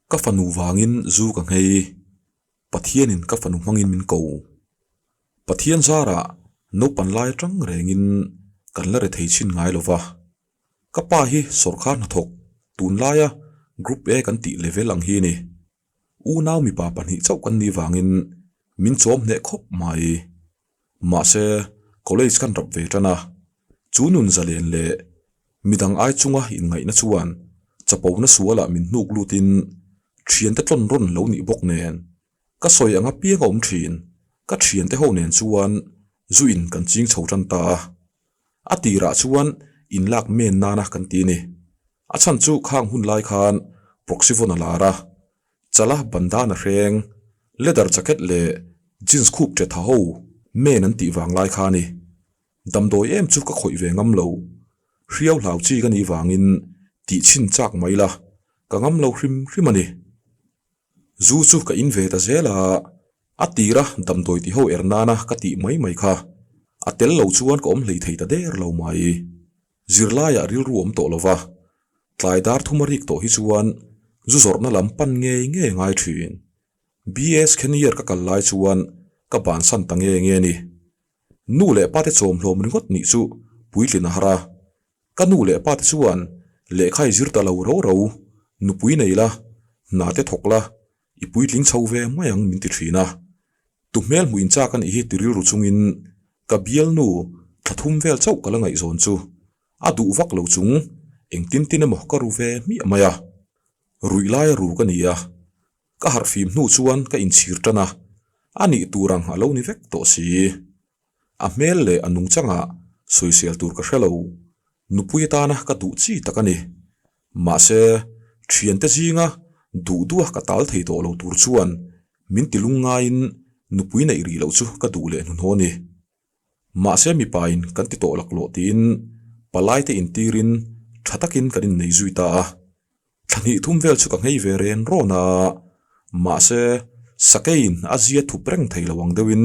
Ka fanu vangin zu ka nghei, Pathianin ka fanu hmangin min ko. Pathian zarah naupan lai atang rengin kan la rethei chhin ngai lo va. Ka pa hi sawrkar hnathawk tunlaia Group A kan tih level ang hi a ni. Unau mipa pahnih chauh kan nih vangin min chawm hneh khawp mai. Mahse, college kan rap ve tan a, chu nun zalen leh midang ai chunga inngaihna chuan chapona sualah min hnuk lutin thiante tlawn rawn lo nih bawk nen ka sawi ang apiang a awm thin, ka thiante ho nen chuan zu in kan ching chho tan ta a. A tirah chuan inlak men nana kan ti a ni. A chhan chu khang hun lai khan Proxyvon a lar a, Chala bandana hreng, leather jacket leh jeans khup ṭe tha ho men an tih vang lai kha a ni. Damdawi em chu ka khawih ve ngam lo. Hriau hlau chi ka nih vangin tih chhin chak mai la, ka ngam lo hrim hrim a ni. Zu chu ka in ve ta zel a, a tira damdawi ti ho er nana ka tih mai mai kha a tel lo chuan ka awm hlei thei ta der lo mai. Zirlaiah rilru awm tawh lo va, tlai dar thum a rik tawh hi chuan zu zawrhna lam pan ngei ngei a ngai thin. BS Kheniyar ka kal lai chuan ka bansan ta nge nge a ni. Nu leh pate chawmhlawm ringawt nih chu puitlin a har a. Ka nu leh pate chuan lehkha i zir ta lo ro ro, nupui nei la, hna te thawk la, i puitling chho ve mai ang min ti thin a. Tu hmel hmuh inchak a nih hi ti rilru chungin ka bialnu thla thum vel chauh ka la ngaihzawn chu a duh vak lo chung engtin tin emaw ka ru ve hmiah mai a. Ruih laia ru ka ni a, ka harh fim hnu chuan ka inchhir tan a, a nih tur ang a lo ni vek tawh si. A hmel leh a nungchangah sawisel tur ka hre lo. Nupui atana ka duh chi tak a ni. Mahse, thiante zinga duh duha ka tal thei tawh lo tur chuan min ti lungngaiin nupui neih rih loh chu ka duh leh hnuhnawh a ni. Mahse mipain kan ti tawh laklawh tiin palaite intirin tha takin kan innei zui ta a. Thla hnih thum vel chu ka nghei ve ren rawn a, mahse sakeiin a zia thup reng thei lo ang deuhin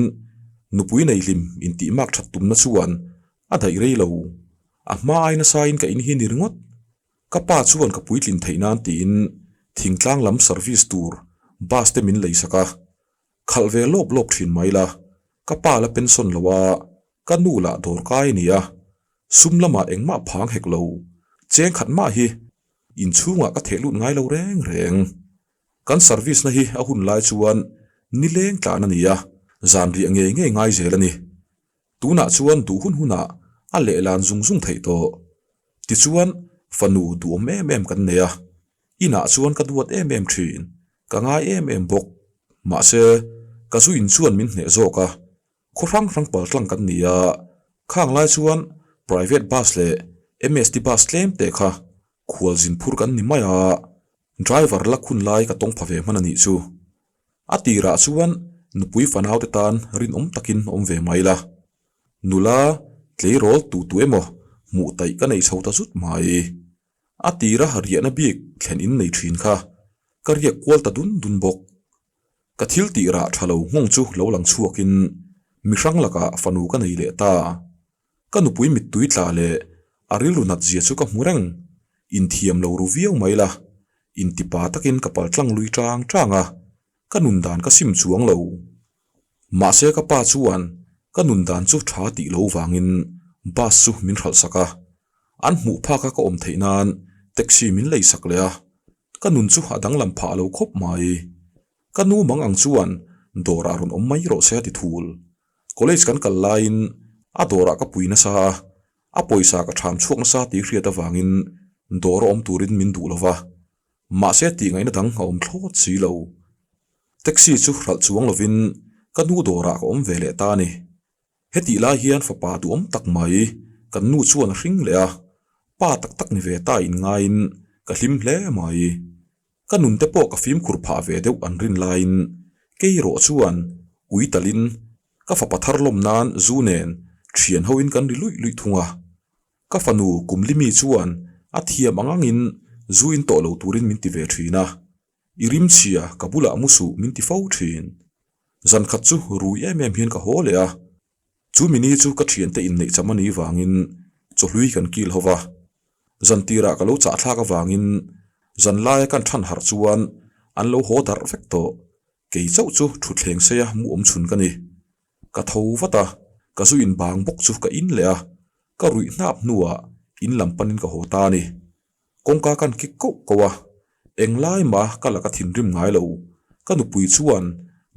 nupui nei hlim intih mak that tumna chuan a daih rei lo. A hma ai nasain ka in hi ni ringawt. Ka pa chuan ka puitlin theih nan tiin thingtlang lam service tur bus te min leisak a, khalh ve lawp lawp thin mai la, ka pa la pension lo a, ka nu lah dawrkai a ni a, sum lamah engmah phang hek lo, cheng khat mah hi Inchhungah ka theh lut ngai lo reng reng. Kan service na hi a hun lai chuan nileng tlan a ni a, zan riah ngei ngei ngai zel a ni. Tunah chuan duh hun hunah a lehlan zung zung theih tawh. Tichuan fanu duhawm em em kan nei a, inah chuan ka duat em em thin, ka ngai em em bawk. Mahse, ka zu in chuan min hneh zawk a, Khaw hrang hrang pal tlang kan ni a, khang lai chuan private bus leh MST bus tlem te kha khual zin phur kan ni mai a, driver lak hun lai ka tawng pha ve hman a nih chu. A tirah chuan nupui fanau te tan rinawm takin awm ve mai la. Nula tleirawl tu tu emaw hmuh taih ka nei chho ta zut mai. A tira riahna bik thlen in nei thin kha ka riak kual ta dun dun bawk. Ka thil tih rah tha lo nghawng chu lo lang chhuakin mi hrang lakah fanu ka nei leh ta. Ka nupui mittui tla leh a rilru nat zia chu ka hmu reng. Inthiam lo ru viau mai la, intipa takin ka pal tlang lui tang tang a, ka nun dan ka sim chuang lo. Mahse ka pa chuan ka nun dan chu tha tih lo vangin bus chu min hralh sak a, an hmuh phaka ka awm theih nan taxi min lei sak leh a. Ka nun chu a danglam phah lo khawp mai. Ka nu mang ang chuan dawrah rawn awm mai rawh se a ti thul. College kan kal laiin a dawrah ka pui nasa a, a pawisa ka ṭham chhuak nasa tih hriat avangin dawr a awm turin min duh lo va. Mahse tih ngaihna dang a awm thlawt si lo. Taxi chu hralh chuang lovin ka nu dawrah ka awm ve leh ta a ni. Hetih lai hian fapa duhawm tak mai kan nu chuan a hring leh a, pa tak tak ni ve ta in ngaiin ka hlim hle mai. Ka nun te pawh ka fimkhur phah ve deuh an rin laiin kei erawh chuan ui talin ka fapa thar lawm nan zu nen thian hoin kan ri luih luih thung a. Ka fanu Kumlimi chuan a thiam ang angin zu in tawh lo turin min ti ve thin a, I rimchhia ka bulah mu suh min ti fo thin. Zan khat chu rui em em hian ka haw leh a, chu mini chu ka thiante inneih cham a nih vangin chawhlui kan kil ho va. Zan tirah ka lo chahthlak avangin zan laia kan than harh chuan an lo haw darh vek tawh. Kei chauh chu thutthleng seia mu awm chhun ka ni. Ka tho vat a, ka zu in bang bawk chu ka in leh a, ka ruih hnap hnuah in lam panin ka haw ta a ni. Kawngka kan kik koh koh a, englai mah ka laka thinrim ngai lo. Ka nupui chuan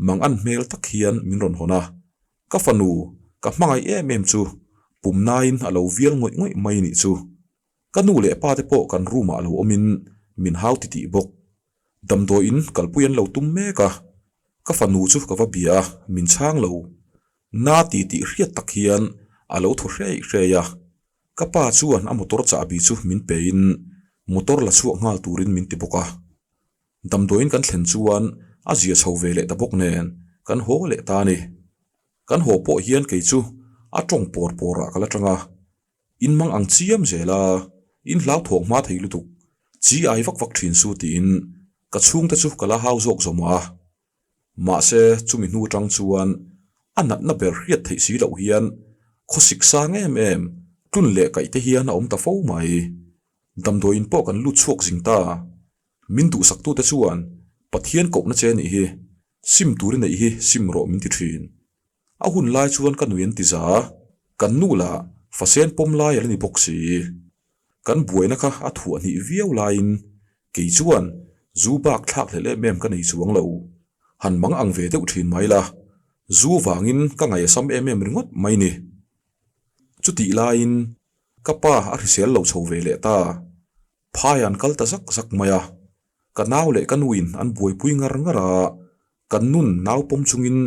mang an hmel tak hian min rawn hawn a, ka fanu ka hmangaih em em chu pumnain a lo vial ngawih ngawih mai nih chu. Ka nu leh pa te pawh kan room ah lo awmin min hau titih bawk. Damdawiin kalpui an lo tum mek a, ka fanu chu ka va bia a, min chhang lo. Na ti tih hriat tak hian a lo thaw hrei hrei a. Ka pa chuan a motor chahbi chu min pein motor la chhuak nghal turin min ti bawk a. Damdawiin kan thlen chuan a zia chho ve leh ta bawk nen kan haw leh ta a ni. Kan haw pawh hian kei chu a tawng pawr pawrah ka la tang a. In mang ang chiam zel a, in hlauthawng hma thei lutuk, chi ai vak vak thin su tiin ka chhungte chu ka la hau zawk zawm a. Mahse chumi hnu tang chuan a natna ber hriat theih si loh hian khawsik sang em em tlun leh kaih te hian a awm ta fo mai. Damdawiin pawh kan lut chhuak zing ta. Min duhsaktute chuan Pathian kohna che nih hi, sim tur i neih hi sim rawh min ti thin. A hun lai chuan ka nui an ti za, kan nu lah fasen pawm lai a la ni bawk si. Kan buaina kha a thuah hnih viau laiin kei chuan zu bak thlak hlelh em em ka nei chuang lo. Han mang ang ve deuh thin mai la, zu vangin ka ngaih a sam em em ringawt mai ni. Chutih laiin ka pa a hrisel lo chho ve leh ta, phai an kal ta zak zak mai a, ka nau leh ka nuin an buaipui ngar ngar a, Kan nun nau pawm chungin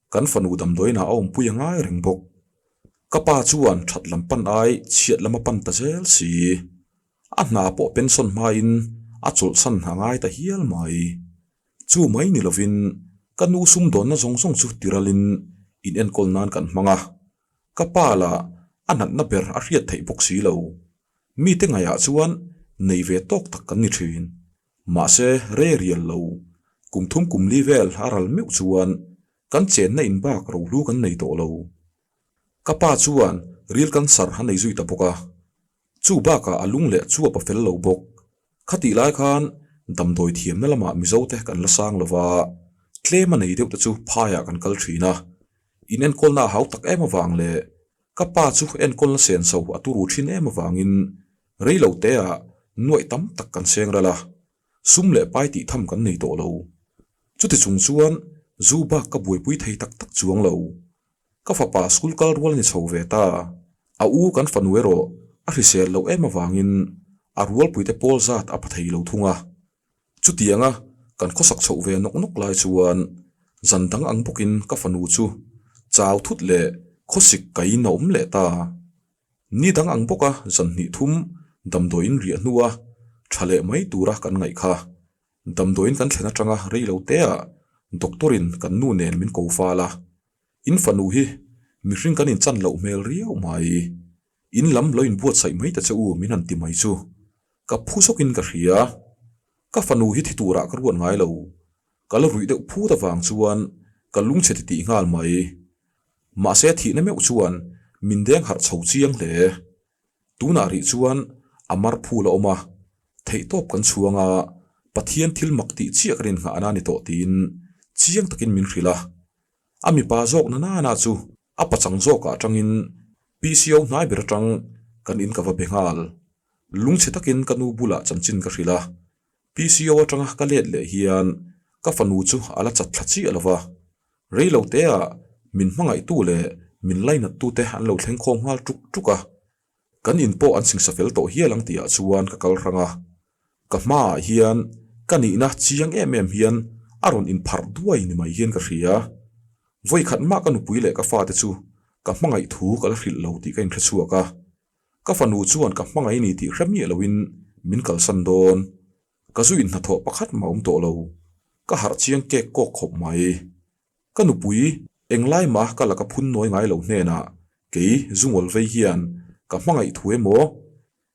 kan fanu damdawiinah a awmpui a ngai reng bawk. Ka pa chuan that lam pan ai chhiat lam a pan ta zel si. A hna pawh pension hmain a chawlhsan a ngai ta hial mai. Chu mai ni lovin ka nu sumdawnna zawng zawng chu tiralin in enkawl nan kan hmang a. Ka pa lah a natna ber a hriat theih bawk si lo. Mite ngaihah chuan nei ve tawk tak kan ni thin. Mahse, rei rial lo, kum thum kum li vel a ral meuh chuan kan chenna in bak rohlu kan nei tawh lo. Ka pa chuan ril cancer a nei zui ta bawk a, chu bakah a lung leh chuap a fel lo bawk. Khatih lai khan damdawi thiamna lamah Mizote kan la sang lo va, tlem a nei deuh te chu phaiah kan kal thin a, in enkawlna a hau tak em avang leh Ka pa chu enkawlna senso a turu thin em avangin rei lo teah nuaih tam tak kan seng ral a, sum leh pai tih tham kan nei tawh lo. Chuti chung chuan zu bak ka buaipui thei tak tak chuang lo. Ka fapa school kal rual a ni chho ve ta. A u kan fanu erawh a hrisel loh em avangin a rualpuite pawl zat a pha thei lo thung a. Chutianga kan khawsak chhoh ve nawk nawk lai chuan zan dang ang bawkin ka fanu chu chau thut leh khawsik kaiin a awm leh ta. Ni dang ang bawka zan hnih thum damdawiin riah hnua tha leh mai tura kan ngaih kha. Damdawiin kan thlen atanga rei lo teah doctor-in kan nu nen min ko fal a, in fanu hi mihring kan inchan loh hmel riau mai. In lam lo inbuatsaih mai ta che u min han ti mai chu ka phu zawkin ka hria. Ka fanu hi thi turah ka ruat ngai lo. Ka la ruih deuh phut avang chuan ka lungchhe ti tih nghal mai. Mahse thihna meuh chuan min deng harh chho chiang hle. Tunah rih chuan a mar phul a awm a, theihtawp kan chhuang a, Pathian thil mak tih chiah kan innghahna a ni tawh tiin chiang takin min hrilh a. A mipa zawk na nana chu a pachang zawkah atangin PCO hnai ber atang kan in ka va be nghal. Lungchhe takin ka nu bulah chanchin ka hrilh a, PCO atanga ka let leh hian ka fanu chu a la chat thla chiah lo va. Rei lo teah min hmangaihtu leh min lainattu te an lo thleng khawm nghal tuk tuk a. Kan in pawh an singsa fel tawh hial ang tihah chuan ka kal hrang a. Ka hmaah hian ka nihna chiang em em hian a rawn inpharh duai ni mai hian ka hria. Vawikhat mah ka nupui leh ka fate chu ka hmangaih thu ka la hrilh lo tih ka inhre chhuak a. Ka fanu chuan ka hmangaih ni tih hre miah loin min kalsan dawn. Ka zu inhnathawh pakhat mah awm tawh lo. Ka harh chiang kek kawk khawp mai. Ka nupui, englai mah ka laka phun nawi ngai lo hnenah kei zungawl vei hian ka hmangaih thu emaw?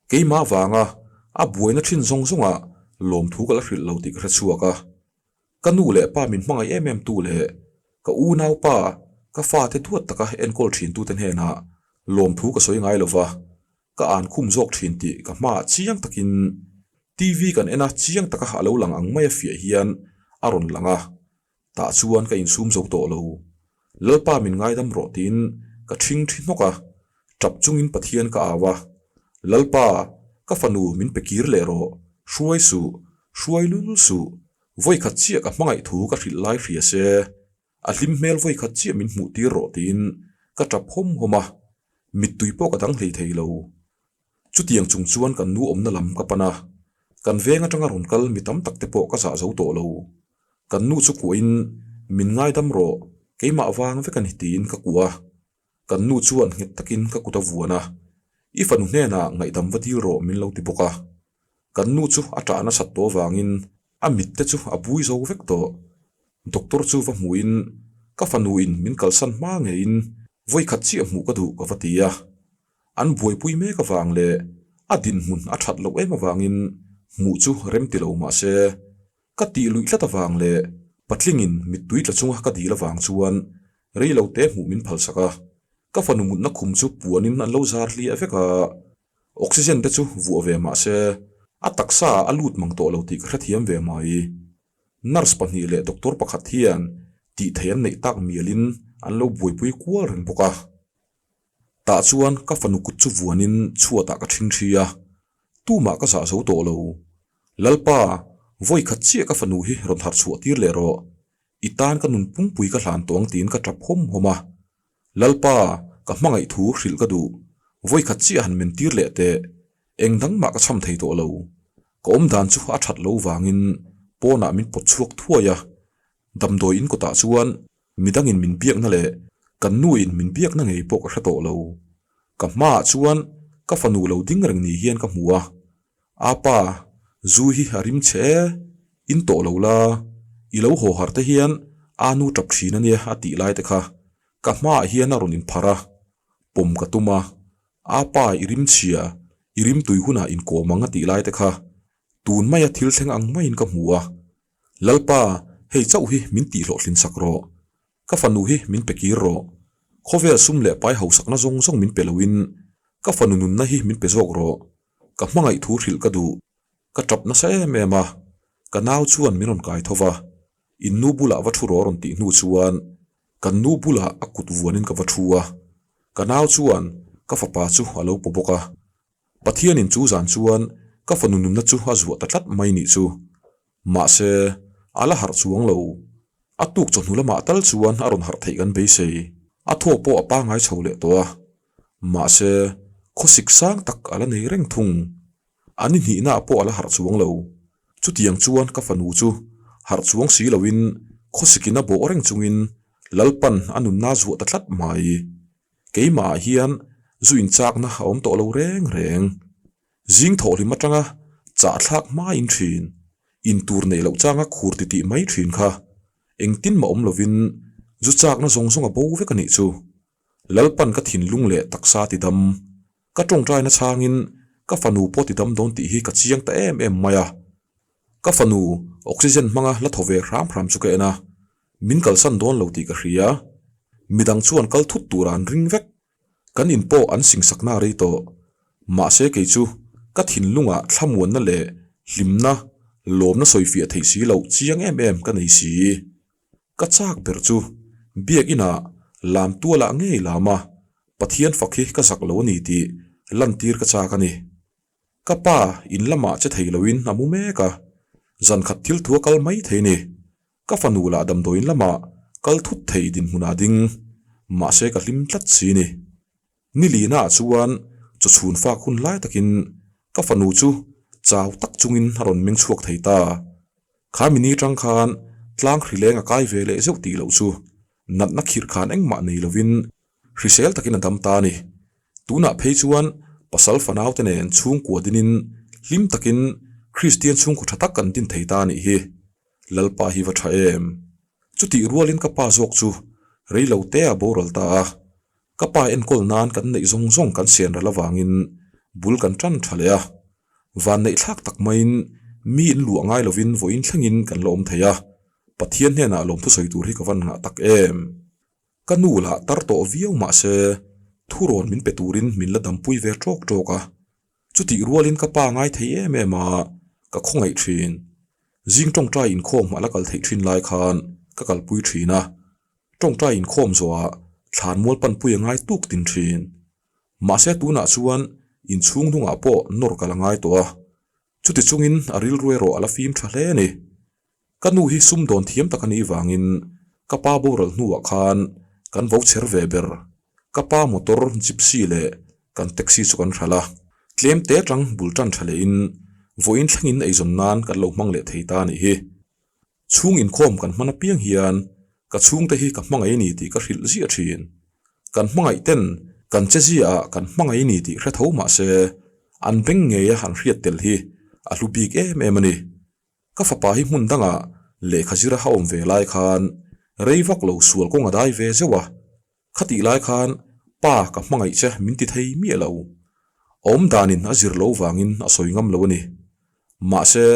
Keimah vanga a buaina thin zawng zawngah lawmthu ka la hrilh lo tih ka hre chhuak a. Ka nu leh pa min hmangaih em em tu leh ka unaupa, ka fate duat taka enkawl thin tute hnenah lawmthu ka sawi ngai lova, ka an khum zawk thin tih ka hmaah chiang takin TV kan en a chiang taka a lo lang ang mai a fiah hian a rawn lang a, tah chuan ka insum zo tawh lo. Lalpa min ngaidam rawh tiin ka ṭhing ṭhi hnawk a, ṭap chungin Pathian ka au a, Lalpa, ka fanu min pe kir leh rawh, hruai suh, hruai lul suh, vawikhat chiah ka hmangaih thu ka hrilh lai hria se, a hlim hmel vawikhat chiah min hmuh tir rawh tiin ka ṭap hawm hawm a, mittui pawh ka dang hlei thei lo. Chutiang chung chuan kan nu awmna lam ka pan a, kan veng atanga rawn kal mi tam tak te pawh ka zah zo tawh lo. Kan nu chu kuahin, Min ngaidam rawh, keimah vang vek a ni tiin ka kuah a. Kan nu chuan nghet takin ka kut a vuan a, I fanu hnenah ngaihdam va dil rawh min lo ti bawk a. Kan nu chu a ṭah nasat tawh avangin a mit te chu a bui zo vek tawh. Doctor chu va hmuhin, Ka fanuin min kalsan hma ngeiin vawikhat chiah hmuh ka duh ka va ti a. An buaipui mek avang leh a dinhmun a that loh em avangin hmuh chu rem ti lo mah se, ka tih luih tlat avang leh patlingin mittui tla chunga ka dil avang chuan rei lo te hmuh min phalsak a, ka fanu mutna khum chu puanin an lo zar hliah vek a, oxygen te chu vuah ve mah se a taksa ah a lut mang tawh lo tih ka hrethiam ve mai. Nurse pahnih leh doctor pakhat hian tih theih an neih tak mialin an lo buaipui kual reng bawk a. Tah chuan ka fanu kut chu vuanin chhuatah ka ṭhing ṭhi a, tumah ka zah zo tawh lo. Lalpa, vawi khat chiah ka fanu hi rawn harh chhuah tir leh rawh. I tan ka nun pungpui ka hlan tawng tiin ka ṭap hawm hawm a. Lalpa, ka hmangaih thu hrilh ka duh. Vawi khat chiah han men tir leh teh. Eng dang mah ka cham thei tawh lo. Ka awm dan chu a ṭhat lo vangin pawnah min pawt chhuak thuai a. Damdawi in kawtah chuan Midangin min biakna leh kan nuin min biakna ngei pawh ka hre tawh lo. Ka hmaah chuan ka fanu lo ding reng ni hian ka hmu a, Apa, zu hi a rim che e, in tawh lo la, i lo haw har te hian a nu tap thin a nia a tih lai te kha ka hmaah hian a rawn inpharh a, pawm ka tum a, Apa, i rim chhia, i rim tui hunah inkawm ang a tih lai te kha tun maia thil thleng ang maiin ka hmu a, Lalpa, hei chauh hi min tihhlawhtlin sak rawh. Ka fanu hi min pe kir rawh. Khawvel sum leh pai hausakna zawng zawng min pe loin ka fanu nunna hi min pe zawk rawh. Ka hmangaih thu hrilh ka duh. Ka tap nasa em em a. Ka nau chuan min rawn kai tho va. In nu bulah va thu rawh a rawn tih hnu chuan kan nu bulah a kut vuanin ka va thu a. Ka nau chuan ka fapa chu a lo paw bawk a. Pathianin chu zan chuan ka fanu nunna chu a zuah ta tlat mai nih chu. Mahse, a la harh chuang lo. A tuk chawhnu lamah tal chuan a rawn harh theih kan beisei. A thaw pawh a pangngai chho leh tawh a. Mahse, khawsik sang tak a la nei reng thung. A ni hnihnaah pawh a la harh chuang lo. Chutiang chuan ka fanu chu harh chuang si loin khawsikin a bawh reng chungin Lalpan a nunna zuah ta tlat mai. Keimahah hian zu inchakna a awm tawh lo reng reng. Zing thawhhlim atanga chahthlak hmain thin, intur neih loh changa khur titih mai thin kha engtin mah awm lovin zu chakna zawng zawng a bo vek a nih chu. Lalpan ka thinlung leh taksa tidam, ka tawngtaina changin ka fanu pawh tidam dawn tih hi ka chiang ta em em mai a. Ka fanu oxygen hmanga la thaw ve hram hram chu ka en a, min kalsan dawn lo tih ka hria. Midang chuan kal thut tura an ring vek. Kan in pawh an singsakna a rei tawh. Mahse kei chu ka thinlungah thlamuanna leh hlimna, lawmna sawifiah theih si loh chiang em em ka nei si. Ka chak ber chu Biakinah lam tualah ngei lam a, Pathian fak hi ka zak lo a ni tih lantir ka chak a ni. Ka pa in lamah che thei loin a mu mek a, zan khat thil thu a kal mai thei ni. Ka fanu lah damdawiin lamah kal thut thei dinhmunah a ding, mahse ka hlim tlat si ni. Ni linaah chuan chawchhun fak hun lai takin ka fanu chu chau tak chungin a rawn meng chhuak thei ta. Kha mini tang khan tlang hrileng a kai ve leh zeuh tih loh chu natna khirh khan engmah nei lovin Hrisel takin a dam ta a ni. Tunah phei chuan pasal fanaute nen chhungkua dinin hlim takin Kristian chhungkaw tha tak kan din thei ta a nih hi. Lalpa hi va tha em? Chutih rualin ka pa zawk chu rei lo te a boral ta a. Ka pa enkawl nan kan neih zawng zawng kan sian ral avangin bul kan tan tha leh a. Van neih thlak tak maiin mi in luah ngai lovin vawiin thlengin kan la awm thei a. Pathian hnenah lawmthu sawi tur hi ka van ngah tak em? Ka nu lah tar tawh viau mah se thurawn min pe turin min la dampui ve ṭawk ṭawk a, chutih rualin ka pa ngai thei em em a, ka khawngaih ṭhin. Zing tawngtai inkhawm a la kal theih thin lai khan ka kalpui thin a, tawngtai inkhawm zawhah thlan mual panpui a ngai tuk tin thin. Mahse tunah chuan inchhung hnungah pawh nawr kal a ngai tawh a, chuti chungin a rilru erawh a la fim tha hle a ni. Ka nu hi sumdawn thiam tak a nih vangin ka pa boral hnuah khan kan vo chher ve ber. Ka pa motor, gypsy leh kan taxi chu kan hralh a. Tlem te atang bul tan tha lehin vawiin thlengin eizawn nan kan lo hmang leh thei ta a nih hi. Chhung inkhawm kan hman apiang hian ka chhungte hi ka hmangaih a ni tih ka hrilh ziah thin. Kan hmangaih ten kan che ziaah kan hmangaih a ni tih hre tho mah se an beng ngeia an hriat tel hi a hlu bik em em a ni. Ka fapa hi hmun dangah lehkha zira a awm ve lai khan rei vak lo sual kawng a dai ve zeuh a, khatih lai khan pa ka hmangaih che min ti thei miah lo. Awm danin a zir lo vangin a sawi ngam lo a ni. Mahse,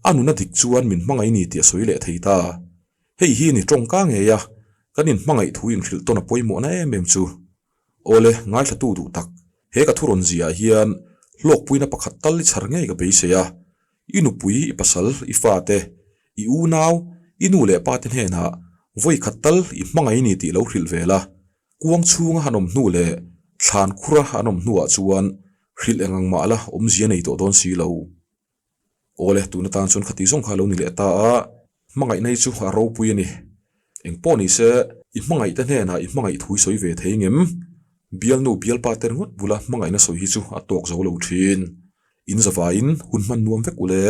a nuna dik chuan min hmangaih ni tih a sawi leh thei ta. Hei hi ni tawngka ngei a, kan inhmangaih thu inhrilh tawn a pawimawhna em em chu. Awle, ngaithlatu duh tak, he ka thu rawn ziah hian hlawkpuina pakhat tal i chhar ngei ka beisei a, I nupui, i pasal, i fate, i unau, i nu leh pate hnenah vawi khat tal i hmangaih ni tih lo hrilh ve la. Kuang chhunga han awm hnu leh thlan khura an awm hnuah chuan hrilh eng ang mah la awmzia nei tawh dawn si lo. Awle, tun atan chuan khati zawng kha a lo ni leh ta a, hmangaihna hi chu a ropui a ni. Eng pawh ni se, i hmangaihte hnenah i hmangaih thui sawi ve thei ngem? Bialnu bialpa te ringawt bula hmangaihna sawi hi chu a tawk zo lo thin. In zavaiin hun hman nuam vek ule.